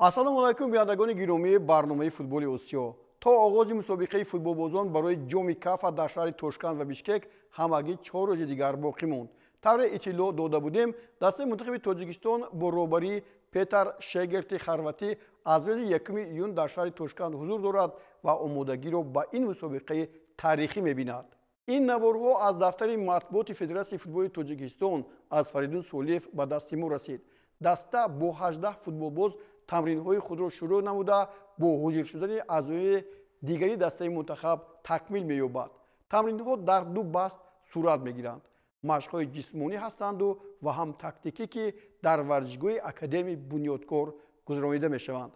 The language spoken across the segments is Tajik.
Ассалому алайкум, бинандагони гиромии барномаи футболи Осиё. То оғози мусобиқаи футболбозон барои ҷоми Кафа дар шаҳри Тошканд ва Бишкек ҳамагӣ 4 рӯзи дигар боқӣ монд. Тавре иттилоъ дода будем, дастаи мунтахаби Тоҷикистон бо роҳбарии Петар Шегерти хорватӣ аз рӯзи 1 июн дар шаҳри Тошканд ҳузур дорад ва омодагиро ба ин мусобиқаи таърихӣ мебинад. Ин наворҳо аз дафтари матбуоти Федератсияи футболи Тоҷикистон аз Фаридун Солиев ба дасти мо расид. Даста бо 18 футболбоз тамринҳои худро шурӯъ намуда, бо ҳозир шудани аъзои дигари дастаи мунтахаб такмил меёбад. Тамринҳо дар 2 баст сурат мегиранд. Машқҳои ҷисмонӣ ҳастанду ва ҳам тактикӣ, ки дар варзишгоҳи Академияи Бунёдкор гузаронида мешаванд.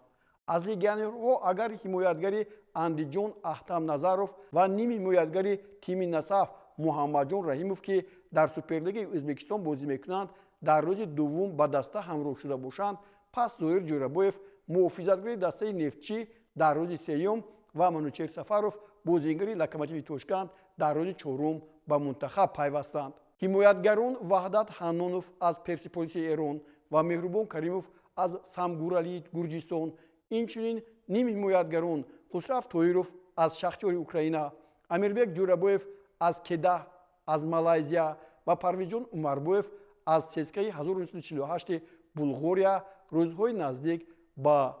Аз легионерҳо агар ҳимоятгари Андиҷон Аҳтам Назаров ва ними ҳимоятгари тими Насаф Муҳаммадҷон Раҳимов, ки дар Суперлигаи Ӯзбекистон бозӣ мекунанд, дар рӯзи дуввум ба даста ҳамроҳ шуда бошанд, пас Зоир Ҷӯрабоев, муҳофизатгари дастаи Нефтчӣ, дар рӯзи сеюм ва Манучер Сафаров, бозингари Локомотиви Тошканд, дар рӯзи чорум ба мунтахаб пайвастанд. Ҳимоятгарон Ваҳдат Ҳаннонов аз Персиполиси Эрон ва Меҳрубон Каримов аз Самгуралии Гурҷистон, инчунин ним ҳимоятгарон Хусрав Тоиров аз Шахтёри Украина, Амирбек Ҷӯрабоев аз Кедаҳ аз Малайзия ва Парвизҷон Умарбоев аз Сескаи 1948 Булғория рӯзҳои наздик ба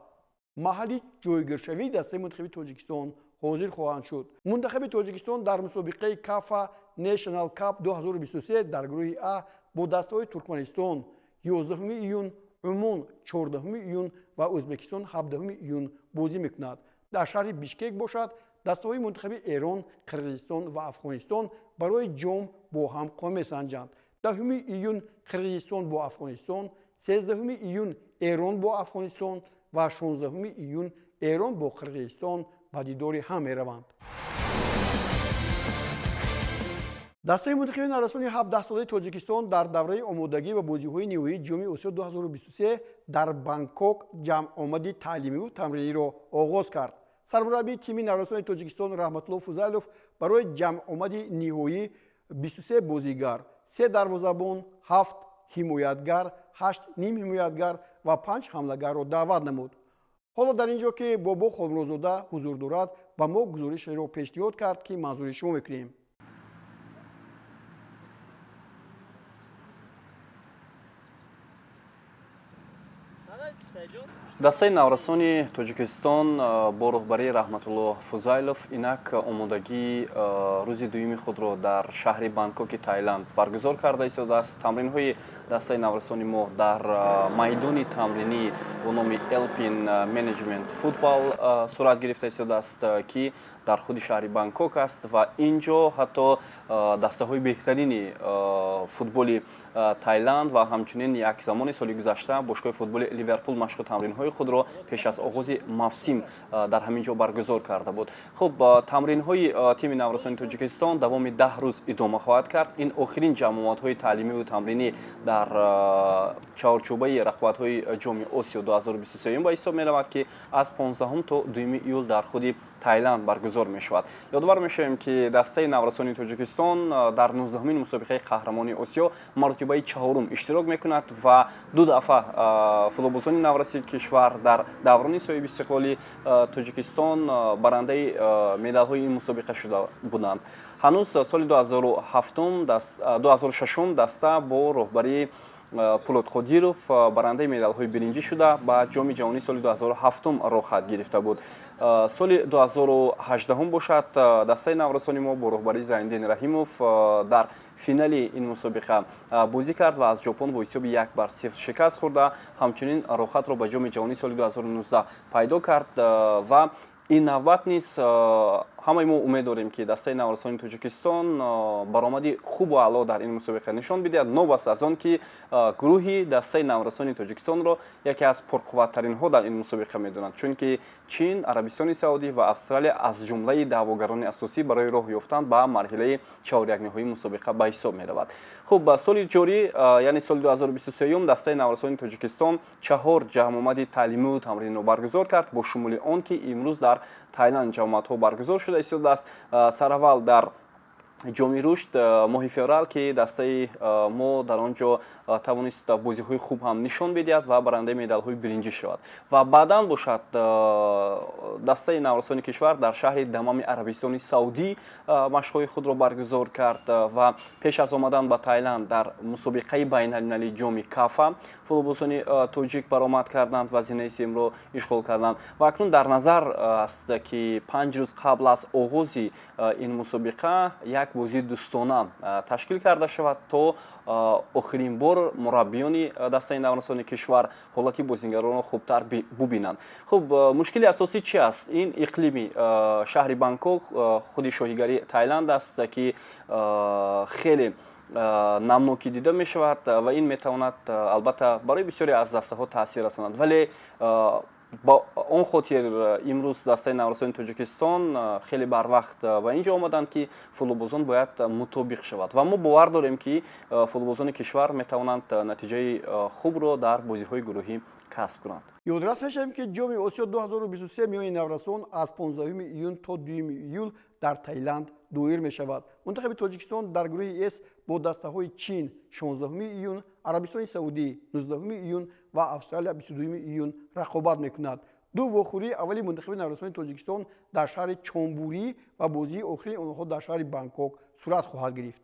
маҳалли ҷойгиршавии дастаи мунтахаби Тоҷикистон ҳозир хоҳанд шуд. Мунтахаби Тоҷикистон дар мусобиқаи Кафа National Cup 2023 дар гурӯҳи А бо дастаҳои Туркманистон 11 июн, Умон 14 июн ва Ӯзбекистон 17 июн бозӣ мекунад. Дар шаҳри Бишкек бошад, дастаҳои мунтахаби Эрон, Қирғизистон ва Афғонистон барои ҷом бо ҳам қом месанҷанд. 10 июн Қирғизистон бо Афғонистон, 13 июн Эрон бо Афғонистон ва 16 июн Эрон бо Қирғизистон ба дидори ҳам мераванд. Дастаи мунтахаби наврасони 17-солаи Тоҷикистон дар давраи омодагӣ ва бозиҳои ниҳоии ҷоми Осиё 2023 дар Бангкок ҷамъомади таълимиву тамриниро оғоз кард. Сармураббии тими наврасони Тоҷикистон Раҳматулло Фузайлов барои ҷамъомади ниҳоӣ 23 бозигар, 3 дарвозабон, 7 ҳимоятгар, 8 нимҳимоятгар ва 5 ҳамлагарро даъват намуд. Ҳоло дар ин ҷо ки Бобо Холмурозода ҳузур дорад, ба мо гузоришеро пешниҳод кард, ки манзури шумо мекунем. Дастаи наврасони Тоҷикистон бо роҳбарии Раҳматулло Фузайлов инак омодагии рӯзи дуюми худро дар шаҳри Бангкоки Таиланд баргузор карда истодааст. Тамринҳои дастаи наврасони мо дар майдони тамринӣ бо номи Elpin Management Football сурат гирифта истодааст, ки дар худи шаҳри Бангкок аст ва ин ҷо ҳатто дастаҳои беҳтарини футболи Таиланд ва ҳамчунин як замони соли гузашта бошгоҳи футболи Ливерпул машқу тамринҳои худро пеш аз оғози мавсим дар ҳамин ҷо баргузор карда буд. Хуб, тамринҳои тими наврасони Тоҷикистон давоми 10 рӯз идома хоҳад кард. Ин охирин ҷамъомадҳои таълимиву тамринӣ дар чаҳорчӯбаи рақобатҳои ҷоми Осиё 2023 ба ҳисоб меравад, ки аз 15 то 2 июл дар худи Таиланд баргузор мешавад. Ёдовар мешавем, ки дастаи наврасони Тоҷикистон дар 19-мин мусобиқаи қаҳрамони Осиё маротибаи чаҳорум иштирок мекунад ва 2 дафъа футболбозони навраси кишвар дар даврони соҳиби истиқлоли Тоҷикистон барандаи медалҳои ин мусобиқа шуда буданд. Ҳанӯз соли 2006 даста бо роҳбарии Пулод Қодиров барандаи медалҳои биринҷӣ шуда ба ҷоми ҷаҳонии соли 2007 роҳхат гирифта буд. Соли 2018 бошад, дастаи наврасони мо бо роҳбарии Зайниддин Раҳимов дар финали ин мусобиқа бозӣ кард ва аз Ҷопон бо ҳисоби 1-0 шикаст хӯрда, ҳамчунин роҳхатро ба ҷоми ҷаҳонии соли 2019 пайдо кард ва ин навбат низ ҳамаи мо умед дорем, ки дастаи наврасони Тоҷикистон баромади хубу аъло дар ин мусобиқа нишон бидиҳад, новобаста аз он ки гурӯҳи дастаи наврасони Тоҷикистонро яке аз пурқувваттаринҳо дар ин мусобиқа медонанд, чунки Чин, Арабистони Саудӣ ва Австралия аз ҷумлаи даъвогарони асосӣ барои роҳ ёфтан ба марҳилаи чаҳорякниҳоии мусобиқа ба ҳисоб меравад. Хуб, соли ҷорӣ, яъне соли 2023, дастаи наврасони Тоҷикистон 4 ҷамъомади таълимиву тамриниро баргузор кард, бо шумули он ки имрӯз дар Таиланд ҷамъомадҳо баргузор шуда истодааст. Сараввал дар Ҷоми рушд моҳи феврал, ки дастаи мо дар он ҷо тавонист бозиҳои хуб ҳам нишон бидиҳад ва барандаи медалҳои биринҷӣ шавад. Ва баъдан бошад, дастаи наврасони кишвар дар шаҳри Дамами Арабистони Саудӣ машқҳои худро баргузор кард ва пеш аз омадан ба Тайланд дар мусобиқаи байналмилалии Ҷоми Кафа футболбозони тоҷик баромад карданд ва зинаи сеюмро ишғол карданд. Ва акнун дар назар аст, ки 5 рӯз қабл аз оғози ин мусобиқа як бозии дӯстона ташкил карда шавад, то охирин бор мураббиёни дастаи наврасони кишвар ҳолати бозигаронро хубтар бубинанд. Хуб, мушкили асосӣ чи аст? Ин иқлими шаҳри Бангкок, худи шоҳигарии Тайланд аст, ки хеле намнокӣ дида мешавад ва ин метавонад, албатта, барои бисёре аз дастаҳо таъсир расонад. Вале ба он хотир имрӯз дастаи наврасони Тоҷикистон хеле барвақт ба ин ҷо омаданд, ки футболбозон бояд мутобиқ шавад. Ва мо бовар дорем, ки футболбозони кишвар метавонанд натиҷаи хубро дар бозиҳои гурӯҳӣ касб кунанд. Ёдрас мешавем, ки Ҷоми Осиё 2023 миёни наврасон аз 15 июн то 2 июл дар Таиланд доир мешавад. Мунтахаби Тоҷикистон дар гурӯҳи С бо дастаҳои Чин 16 июн, Арабистони Саудӣ 19 июн ва Австралия 22 июн рақобат мекунад. Ду вохӯрии аввали мунтахаби наврасони Тоҷикистон дар шаҳри Чонбурӣ ва бозии охирини онҳо дар шаҳри Бангкок сурат хоҳад гирифт.